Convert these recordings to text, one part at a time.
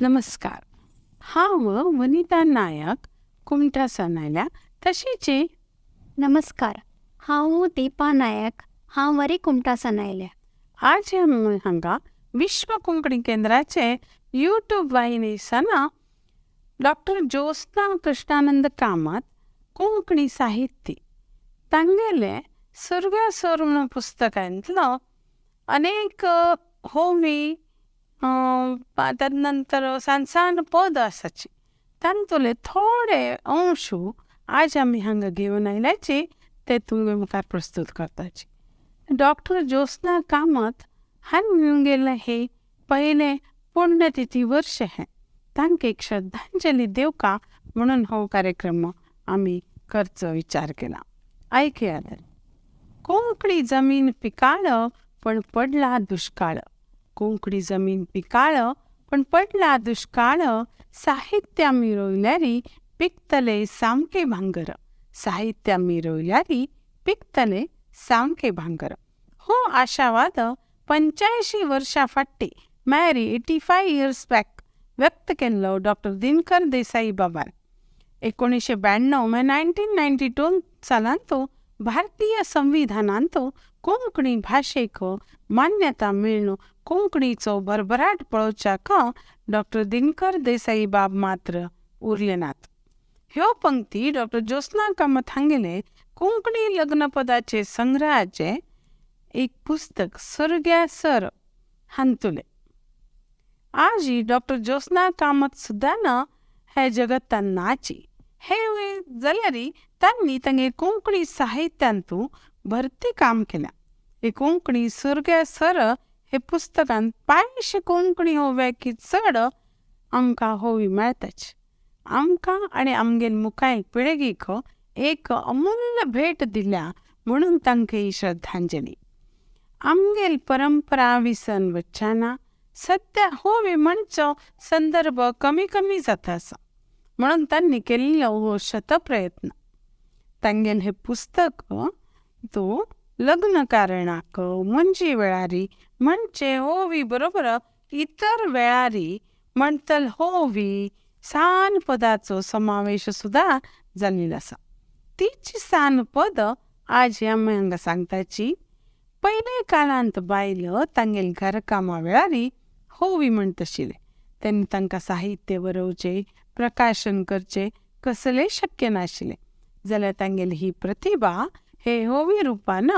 नमस्कार. हांव वनिता नायक कुमठा सावन आयल्या. तशेंच नमस्कार, हांव दीपा नायक, हांव वरी कुमटा सावन आयल्या. आज आमी हांगा विश्व कोंकणी केंद्राचे यूट्यूब वाहिनी सावन डॉक्टर ज्योत्स्ना कृष्णानंद कामत कोंकणी साहित्य तांगेले सुर्गा सोर म्हणून पुस्तकांतलो अनेक होवी, तदनंतर सान सान पद आसाची तांतुले थोडे अंश आज आमी हांगा घेवन आयल्याची ते तुमगे मुखार प्रस्तूत करताची. डॉक्टर ज्योत्स्ना कामत हांगेलें हे पयलें पुण्यतिथी वर्ष हें, तांकां एक श्रद्धांजली दिवका म्हणून हो कार्यक्रम आमी करचो विचार केला. आयकया तर. कोंकणी जमीन पिकाळ पण पडला दुश्काळ, कोंकणी जमीन पिकाळ पण पडला दुश्काळ, साहित्य आमी रोयल्यारी पिकतले सामके भांगर, साहित्य आमी रोयल्यारी पिकतले सामके भांगर. हो आशावाद 85 वर्षां फाटी मॅरी 85 इयर्स बॅक व्यक्त केल्लो डॉक्टर दिनकर देसाई बाबान. 1992 म्हळ्यार 1992 सालांत भारतीय संविधानांत कोंकणी भाशेक मान्यता मेळ्ळो. कोंकणीचो भरभराट पळोवच्याक डॉक्टर दिनकर देसाई बाब मात्र उरले नात. ह्यो पंक्ती डॉक्टर ज्योत्स्ना कामत हांगेले कोंकणी लग्नपदाचे संग्रहाचे एक पुस्तक सुर्ग्या सर हांतुले. आजी डॉक्टर ज्योत्स्ना कामत सुद्दां ना हे जगतान नाची हे जाल्यार तांणी तांगे कोंकणी साहित्यांतू भरती काम केलां. हे कोंकणी सुर्ग्या सर हे पुस्तकान 500 कोंकणी होव्या की चड आमकां होवी मेळटाच. आमकां आनी आमगेल मुखायल पिळगीक एक अमूल्य भेट दिल्या म्हणून तांकां ही श्रद्धांजली. आमगेल परंपरा विसन वच्चाना सद्या होवी म्हणचो संदर्भ कमी कमी जाता आसा म्हणून तांणी केल्लो हो शतप्रयत्न. तांगेल हें पुस्तक तो लग्न कारणाक म्हणजे वेळारी म्हणजे होवी बरोबर इतर वेळारी म्हणटल होवी सान पदाचो समावेश सुद्दां जाल्लो आसा. तीच सान पद आज आमी हांगा सांगताची. पयले काळांत बायल तांगेल घरकामा वेळारी होवी म्हणटाशिल्ले तेन्ना तांकां साहित्य बरोवचें, प्रकाशन करचें कसलें शक्य नाशिल्लें जाल्यार तांगेली ही प्रतिभा हे होवी रुपान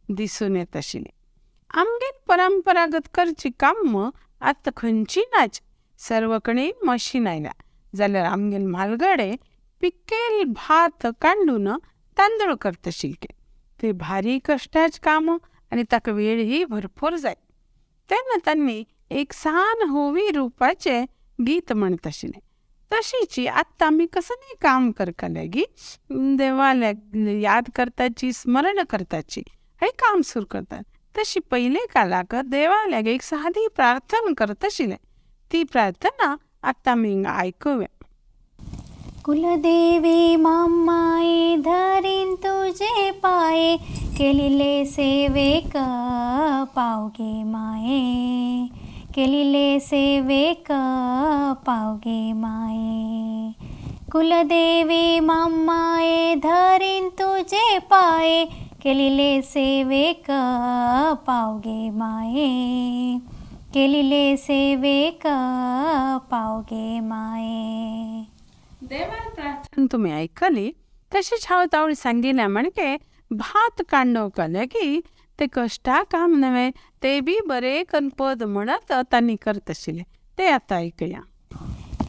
दिसून येता आशिल्ली. आमगेर परंपरागत करची काम आतां खंयची नाच, सर्व कडेन मशीन आयल्या जाल्यार आमगेल म्हालगडे पिकेल भात कांडून तांदूळ करता आशिल्ले. ते भारी कश्टाचें काम आनी ताका वेळही भरपूर जाय. तेन्ना तांणी एक सान होवी रुपाचें गीत म्हणटा आशिल्लें. तशीच आतां आमी कसलें काम करतले गी देवाक याद करताची, स्मरण करताची आनी काम सुरू करतात. तशी पयले काळाक देवाल्याक एक सादी प्रार्थना करता आशिल्ले. ती प्रार्थना आतां आमी हिंगा आयकुया. कुलदेवी मामाये धरीन तुझे पाये, केलिले सेवेक पावगे माये, केलिले सेवेक पावगे माये. कुलदेवी मामाये धरीन तुझे पाये, केलिले सेवेक पावगे माये, केलिले सेवेक पावगे माये. देवान प्रार्थना तुमी आयकली. तशेंच हांव तावळ सांगिल्लें म्हणजे भात कांडोवपालें की ते कश्टा काम न्हय ते बी बरें करून पद म्हणत तांणी करता आशिल्लें. ते आतां आयकया.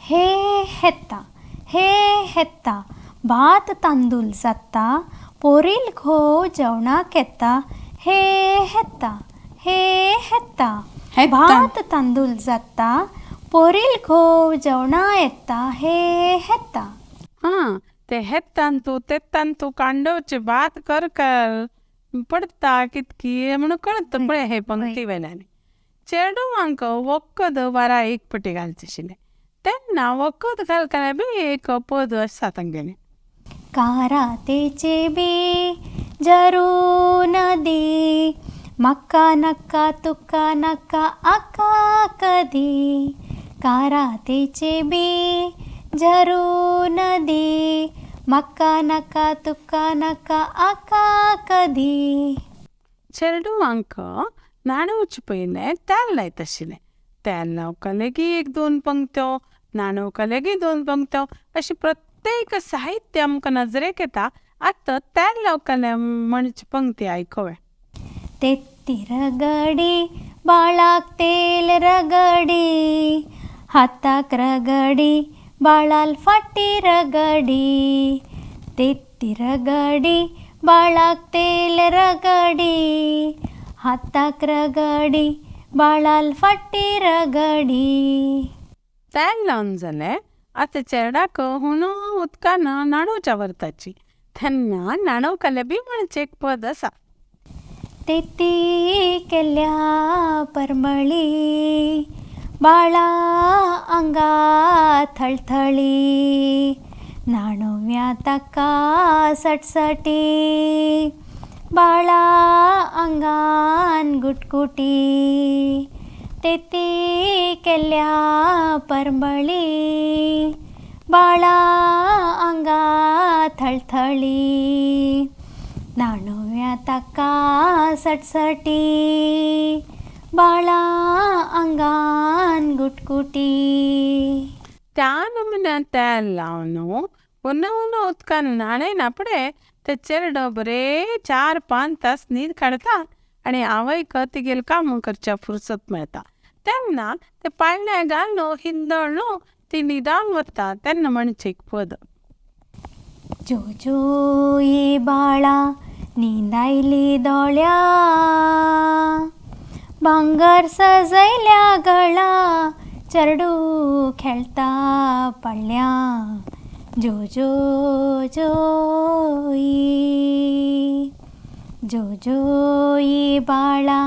हे हेता हे हेता भात तांदूळ जाता, पोरील घोव जेवणाक येता, हे हेता हे हेता भात तांदूळ जाता, पोरील घोव जेवणा येता, हे हेता. हां, ते हेतान तूं तेतान तूं कांडोवचे भात कर कर पडटा कितकी म्हणून कळटा पळय हे पंक्ती वेल्यान. चेडवांक वखद वारा एक पटी घालचें आशिल्लें तेन्ना वखद घालतना बी एक पद आसा तांगेलें. कारातेचे बी जरू नदी, म्हाका नाका तुका नाका आका कदी, कारातेचे बी झरू नदी, म्हाका नाका तुका नाका आका कदी. चेरडुवांक न्हाणोवचे पयलें तेल लायत आशिल्लें. तेल लावका लेगीत एक दोन पंक्त्यो, न्हाणोवका लेगीत दोन पंक्त्यो, अशें प्रत्येक साहित्य आमकां नजरेक येता. आतां तेल लावकाले म्हणचे पंक्ती आयकुया. तेत्ती रगडी बाळाक तेल रगडी, हाताक रगडी बाळाल फाटी रगडी, तेत्ती रगडी बाळाक तेल रगडी, हाताक रगडी बाळाल फाटी रगडी. तेल लावन जालें आतां चेरडाक हुनो उदकान न्हाणोवच्या व्हरताची. तेन्ना न्हाणोवकाले बी म्हणचें एक पद आसा. तेती केल्या परमळी बाळा आंगा थळथळी, न्हाणोवया ताका सटसटी बाळा आंगान गुटगुटी, तेती केल्या परमळी बाळा आंगा थळथळी, न्हाणोवया ताका सटसटी बाळा आंगान गुटगुटी. त्या नमुन्यान तेल लावन उनो उनो उदकान न्हाणयना फुडें तें चेरडो बरें 4-5 तास न्हीद काडटा आनी आवयक तिगेलें काम करच्या फुरसत मेळटा. तेन्ना तें पाळण्या घालून हिंदळून ती न्हिदान वता. तेन्ना म्हणचें एक पद. जो जोई बाळा न्हीद आयली दोळ्या, भांगर सजयल्या गळा, चेरडू खेळटा पाळण्या, जो जो जोई, जो जोई बाळा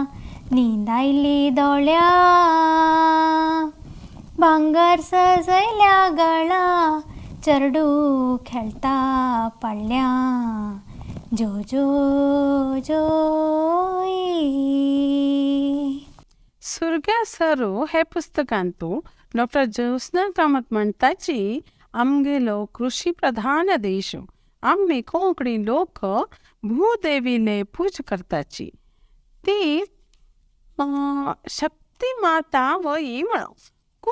न्हीद आयली दोळ्या, भांगर सजयल्या गळा, चेरडू खेळटा पाळण्या, जो जो जोई. सुरग्या सरू हे पुस्तकांतू डॉक्टर ज्योत्स्ना कामत म्हणटाची आमगेलो कृषी प्रधान देश, आमी कोंकणी लोक भूदेवीले पूज करताची, ती शक्ती माता वही म्हणो. कु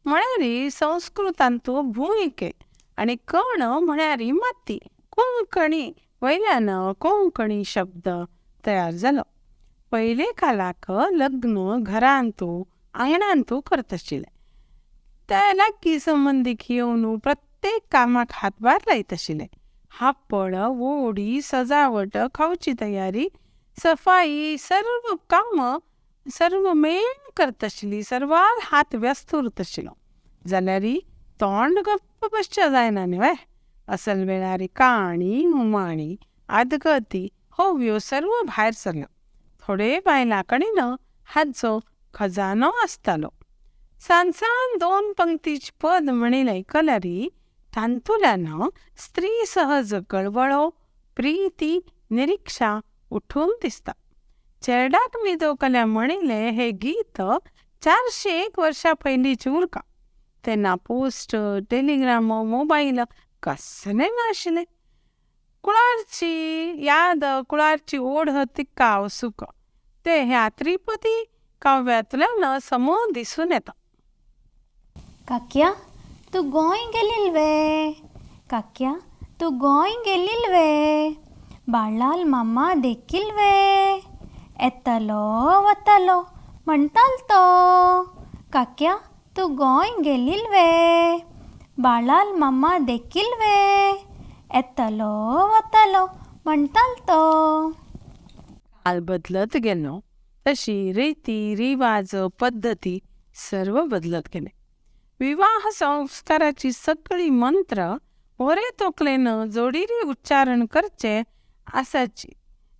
म्हळ्यार संस्कृतांतू भूंयके आनी कण म्हळ्यार माती. कोंकणी वयल्यान कोंकणी शब्द तयार जालो. पयले कालाक लग्न घरांतू आंगणांतू करत आशिल्ले. ते लागीं संबंदीक येवन प्रत्येक कामाक हातभार लायत आशिल्ले. हापड, ओडी, सजावट, खावची तयारी, सफाई, सर्व काम सर्व मेण करत आशिल्ली. सर्वार हात व्यस्त उरत आशिल्लो. जाल्यार तोंड गप्प बसचें जायना न्ही वे. असल वेळार काणी, हुमाणी, आदगती होवयो सर्व भायर सरल्यो. थोडे बायलां कडेन हाचो खजानो आसतालो. सान सान दोन पंक्तीच पद म्हणील आयकल्यार तांतुल्यान स्त्री सहज कळवळो, प्रिती, निरिक्षा उठून दिसता. चेरडाक न्हिदोवकल्या म्हणिल्लें हें गीत 401 वर्सां पयलींचें उरका. तेन्ना पोस्ट, टेलिग्राम, मोबायल कसलें नाशिल्लें. कुळारची याद, कुळारची ओढ तिका वसूक ते ह्या त्रिपदी काव्यांतल्यान सम दिसून येता. काक्या तूं गोंय गेलील वे, काक्या तूं गोंय गेलील वे, बाळाल मामा देखील वे, येतलो वतलो म्हणटाल तो, काक्या तूं गोंय गेलील वे, बाळाल मामा देखील वे, येतलो वतलो म्हणटाल तो. काल बदलत गेलो तशी रिती रिवाज पद्दती सर्व बदलत गेले. विवाह संस्काराची सगळी मंत्र बरे तोकलेन जोडीरी उच्चारण करचे आसाची.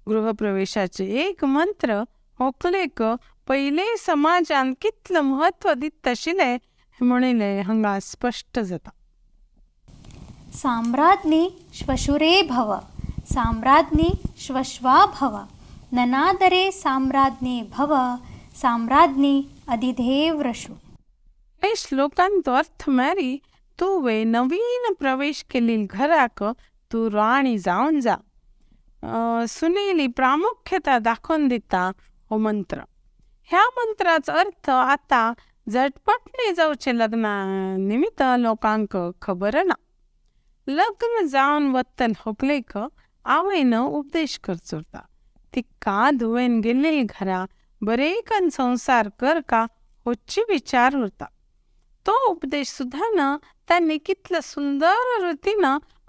गृहप्रवेशाचे एक मंत्र होकलेक पयले समाजान कितलें म्हत्व दित आशिल्लें म्हणिल्लें हांगा स्पश्ट जाता. साम्राज्ञी श्वशुरे भव, साम्राज्ञी श्वश्वा भव, ननादरे साम्राज्ञी भव, साम्राज्ञी अधिदेव्रषु. हे श्लोकांतो अर्थ म्हळ्यार तुवें नवीन प्रवेश केल्ली घराक तूं राणी जावन जा. सुनेली प्रामुख्यता दाखोवन दिता हो मंत्र. ह्या मंत्राचो अर्थ आतां झटपटने जावचे लग्ना निमित्त लोकांक खबर ना. लग्न जावन वतल होकलेक आवयन उपदेश करचो उरता, तिका धुवेन गेल्ली घरा बरेकन संवसार करका होची विचार उरता. तो उपदेश सुद्दां न तांणी कितलो सुंदर रितीन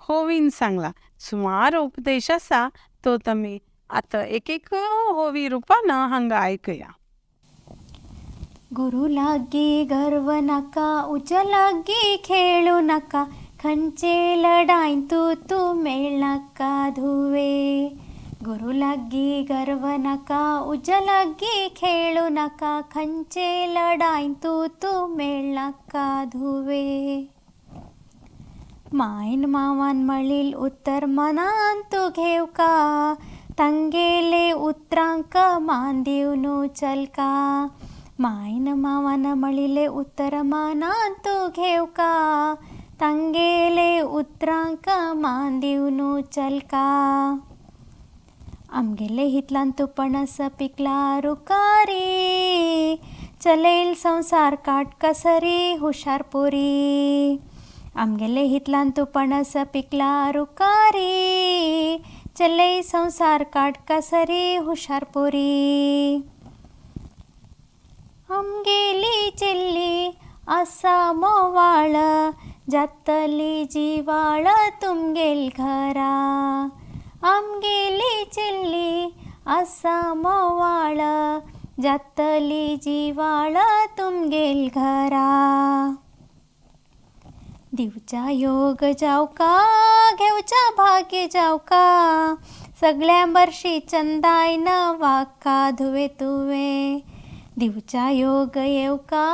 होवीन सांगला. सुमार उपदेश आसा तो तुमी आतां एक एक होवी रुपान हांगा आयकया. गुरु लागी गर्व नाका, उज लागी खेळू नाका, खंयचे लढाईन तूं तूं मेळनाका धुवे. गुरु लागी गर्व नाका, उज लागी खेळू नाका, खंयचे लढाईन तूं तूं मेळनाका धुवे. मायन मावान म्हणील उतर मनान तूं घेवका, तांगेले उतरांक मान दिवन चलका. मायन मावान म्हणिल्ले उतर मनान तूं घेवका, तांगेले उतरांक मान दिवन चलका. आमगेले हितलान तूं पणस पिकला रुकारी, चलयल संवसार काटकसरी हुशार पोरी. आमगेले हितलान तूं पणस पिकला रुकारी, चलय संवसार काटकसरी हुशार पोरी. आमगेली चेल्ली आसा मोवाळ, जातली जिवाळ तुमगेल घरा. आमगेली चेल्ली आसा मोवाळ, जातली जिवाळ तुमगेल घरा. दिवच्या योग जावका, घेवच्या भाग्य जावका, सगळ्या बरशी चंदायन वाका धुवे तुवें. दिवच्या योग येवका,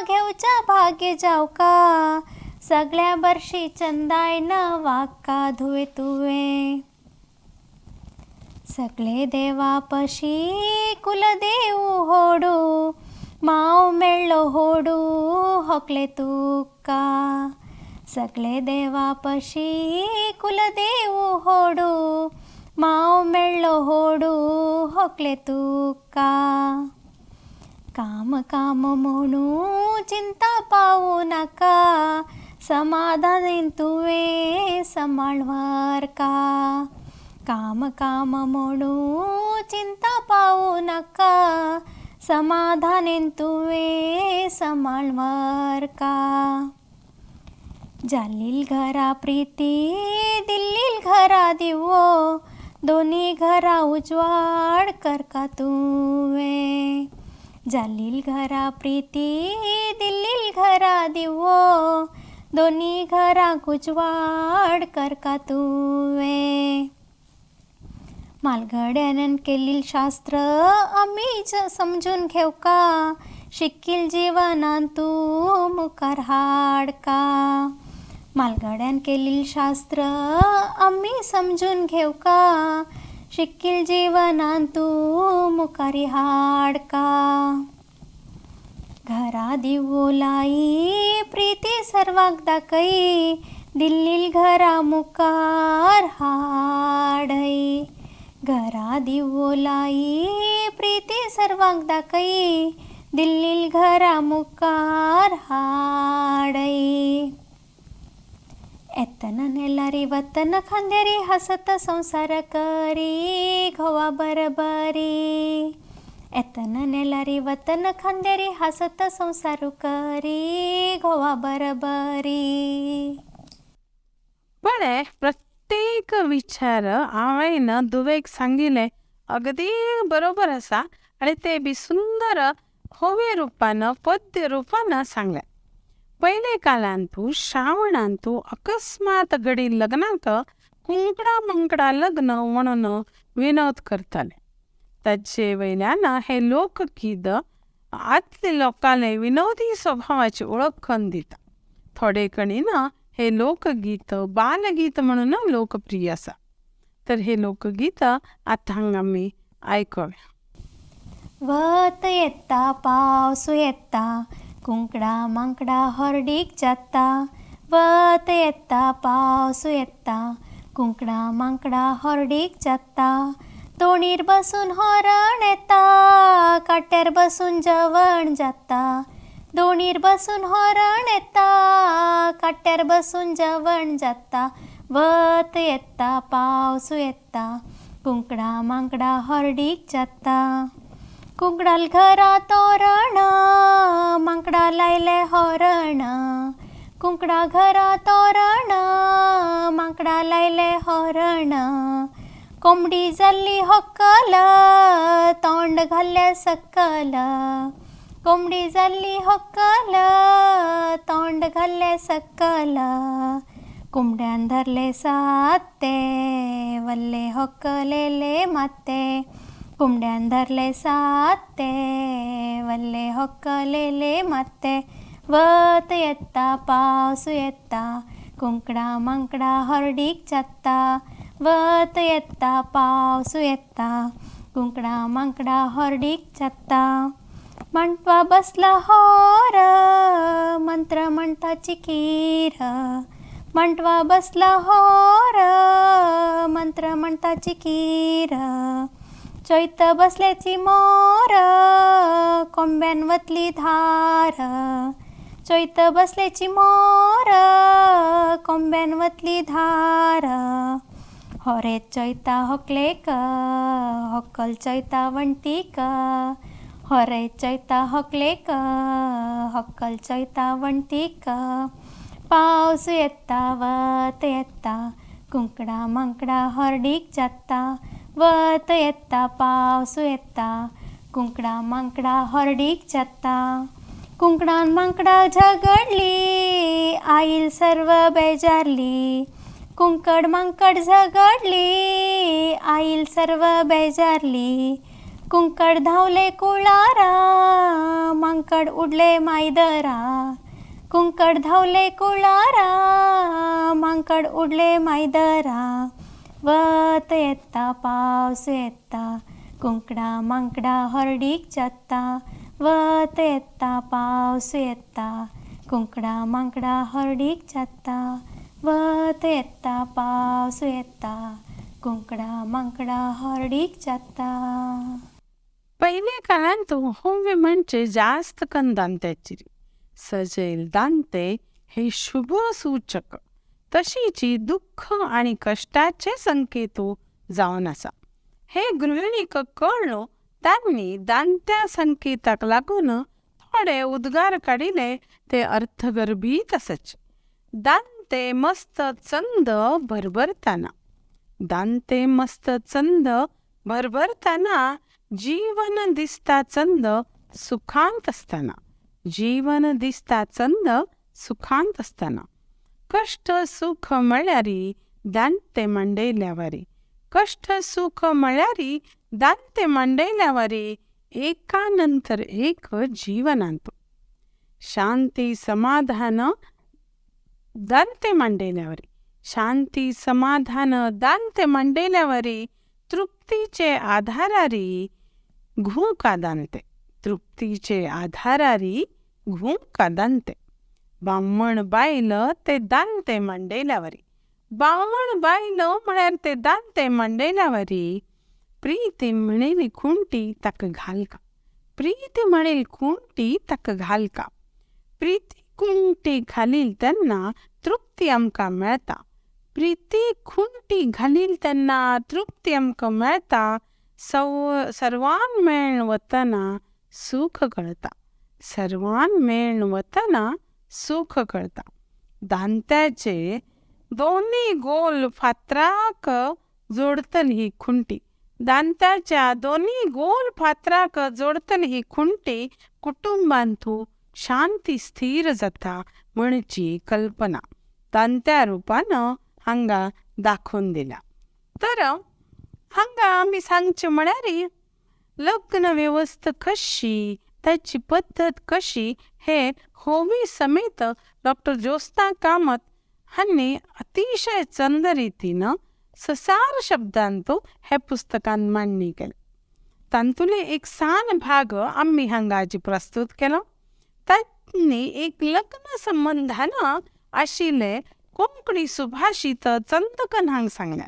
घेवच्या भाग्य जावका, सगळ्या बरशी चंदायन वाका धुवे तुवें. सगळे देवापशी कुलदेव होडू, माव मेळ्ळो होडू होकले तुका. सगळे देवापशी कुलदेव होडू, माव मेळ्ळो होडू होकले तुका. काम काम म्हणू चिंता पावू नाका, समाधान तुवें सांबाळ व्हरका. काम काम म्हणू चिंता पावू नाका, समाधानेन तुवें सांबाळ व्हरका. जालील घरा प्रिती दिल्लील घरा दिवो, दोनी घरा उजवाड करका तुवें. जालील घरा प्रिती दिल्लील घरा दिवो, दोनी घराक उजवाड करका तुवें. मालघड्यान केल्ली शास्त्र आमी समजून घेवका, शिकील जिवनान तूं मुखार हाडका. मालघड्यान केल्ली शास्त्र आमी समजून घेवका, शिकील जिवनान तूं मुखार हाडका. घरा दिवो लाई प्रिती सर्वांक दाखय, दिल्लील घरा मुखार हाडय. घरा दिवो लाई प्रिती सर्वांक दाखय, दिल्लील घरा मुखार हाडय. येतना नेलारी वतना खांद्यारी, हसत संवसार करी घोवा बरबरी. येतना नेलारी वतना खांद्यारी, हसत संवसार करी घोवा बरबरी. पळय प्रत्येक विचार हांवें धुवेक सांगिल्लें अगदी बरोबर आसा आनी ते बी सुंदर होवे रुपान पद्य रुपान सांगलें. पयले काळांतू श्रावणांतू अकस्मात घडी लग्नाक कुंकडा मंकडा लग्न म्हणून विनोद करताले. ताचे वयल्यान हे लोकगीत आदले लोकांले विनोदी स्वभावाची वळख करून दिता. थोडे कडेन हे लोकगीत बालगीत म्हणून लोकप्रिय आसा. तर हे लोकगीत आतां हांगा आमी आयकुया. वत येता पावस येता, कुंकडा मांकडा होरडीक जाता, वत येता पावस येता, कुंकडा मांकडा होरडीक जाता. तोणीर बसून होरण येता, काट्यार बसून जेवण जाता, दोणीर बसून होरण येता, काट्यार बसून जेवण जाता. वत येता पावस येता, कुंकडा मांकडा होरडीक जाता. कुंकडाल घरा तोरण, मांकडा लायले होरण, कुंकडा घरा तोरण, मांकडा लायले होरण. कोंबडी जाल्ली होकल, तोंड घाल्लें सकल, कोंबडी जाल्ली होकल, तोंड घाल्लें सकल. कोंबड्यान धरले साते, वल्ले होकलेले माते, कोंबड्यान धरले साते, वल्ले होकलेले माते. वत येता पावस येता, कुंकडा मांकडा होरडीक जाता, वत येता पावस येता, कुंकडा मांकडा होरडीक जाता. मांडवा बसला होर, मंत्र म्हणटाची खीर, मांडवा बसला होर, मंत्र म्हणटाची खीर. चैत बसल्याची मोर, कोंब्यान वतली धार, चैत बसल्याची मोर, कोंब्यान वतली धार. होरे चैता होकलेक, होकल चैता वण्टीक, होरे चैता होकलेक, होकल चैता वण्टीक. पावस येता वत येता, कुंकडा मांकडा होरडीक जाता, वत येता पावस येता, कुंकडा मांकडा होरडीक जाता. कुंकडान मांकडा झगडली, आईल सर्व बेजारली, कुंकड मांकड झगडली, आईल सर्व बेजारली. कुंकड धांवले कुळारा, मांकड उडले मायदरा, कुंकड धांवले कुळारा, मांकड उडले मायदरा. वत येता पावस येता, कुंकडा मांकडा होरडीक जाता, वत येता पावस येता, कुंकडा मांकडा होरडीक जाता, वत येता पावस येता, कुंकडा मांकडा होरडीक जाता. पयल्या काळांत होंवे म्हणजे जास्त कन दांत्याची सजेल दांते हे शुभ सूचक तशीची दुःख आणि कष्टाचे संकेत जावन आसा. हे गृहिणीक कळ्ळो तांणी दांत्या संकेताक लागून थोडे उद्गार काडिले ते अर्थगर्भीत आसाचे. दांते मस्त चंद भरभरताना, दांते मस्त चंद भरभरताना, जीवन दिसता चंद सुखांत आसतना, जीवन दिसता चंद सुखांत आसतना. कश्ट सुख म्हळ्यार दांते मांडयल्यावरी, कश्ट सुख म्हळ्यार दांते मांडयल्यावरी, एका नंतर एक जीवनांत शांती समाधान दांते मांडयल्यावरी, शांती समाधान दांते मांडयल्यावरी, तृप्तीचे आधारारी घुंका दांते, तृप्तीचे आधारारी घुंका दांते. बामण बायल ते दांते मांडयल्यावरी, बामण बायल म्हळ्यार ते दांते मांडयल्यावरी, प्रीती म्हणेली खुंटी ताका घालका, प्रीती म्हणेल खुंटी ताका घालका. प्रीती खुंटी घालील तेन्ना तृप्ती आमकां मेळटा, प्रीती खुंटी घालील तेन्ना तृप्ती आमकां मेळटा. सर्वान मेळ्ळ वतना सुख कळटा, सर्वान मेळ्ळ वतना सुख कळटा. दांत्याचे दोन्ही गोल फातराक जोडतली ही खुंटी, दांत्याच्या दोन्ही गोल फातराक जोडतली ही खुंटी, कुटुंबांतू शांती स्थिर जाता म्हणची कल्पना दांत्या रुपान हांगा दाखोवन दिल्या. तर हांगा आमी सांगचें म्हळ्यार लग्न वेवस्था कशी, ताची पद्दत कशी हे होवी समेत डॉक्टर ज्योत्स्ना कामत हांणी अतिशय चंद रितीन ससार शब्दांत हे पुस्तकान मांडणी केली. तातूंतले एक सान भाग आमी हांगा आजी प्रस्तूत केलो. पत्नी एक लग्न संबंधान आशिल्ले कोंकणी सुभाषित चंदकन हांगा सांगल्या.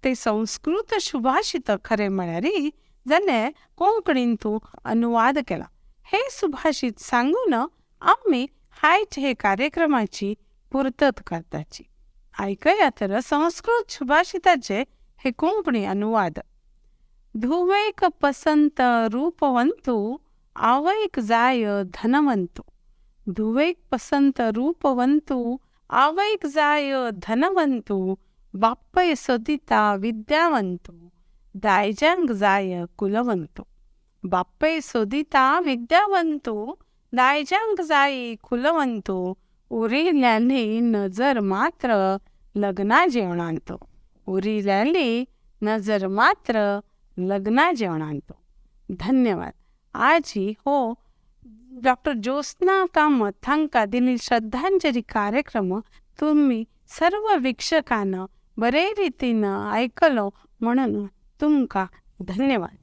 ते संस्कृत सुभाषित खरें म्हळ्यार जाल्यार कोंकणीन तूं अनुवाद केला. हे सुभाषित सांगून आमी आयज हे कार्यक्रमाची पुर्तत करताची. आयकया तर संस्कृत सुभाषिताचे हे कोंकणी अनुवाद. धुवेक पसंत रूपवंतु आवयक जाय धनवंतु. धुवेक पसंत रूपवंतु आवयक जाय धनवंतु. बापय सोदिता विद्यावंतु दायज्यांक जाय कुलवंतु. बापय सोदिता विद्यावंतु दायज्यांक जाय कुलवंतु. उरिल्ल्यांली नजर मात्र लग्ना जेवणांत. उरिल्ल्यांली नजर मात्र लग्ना जेवणांत. धन्यवाद. आजही हो डॉक्टर ज्योत्स्ना कामत हांकां दिल्ली श्रद्धांजली कार्यक्रम तुमी सर्व वीक्षकांना बरे रितीन आयकलो म्हणून तुमकां धन्यवाद.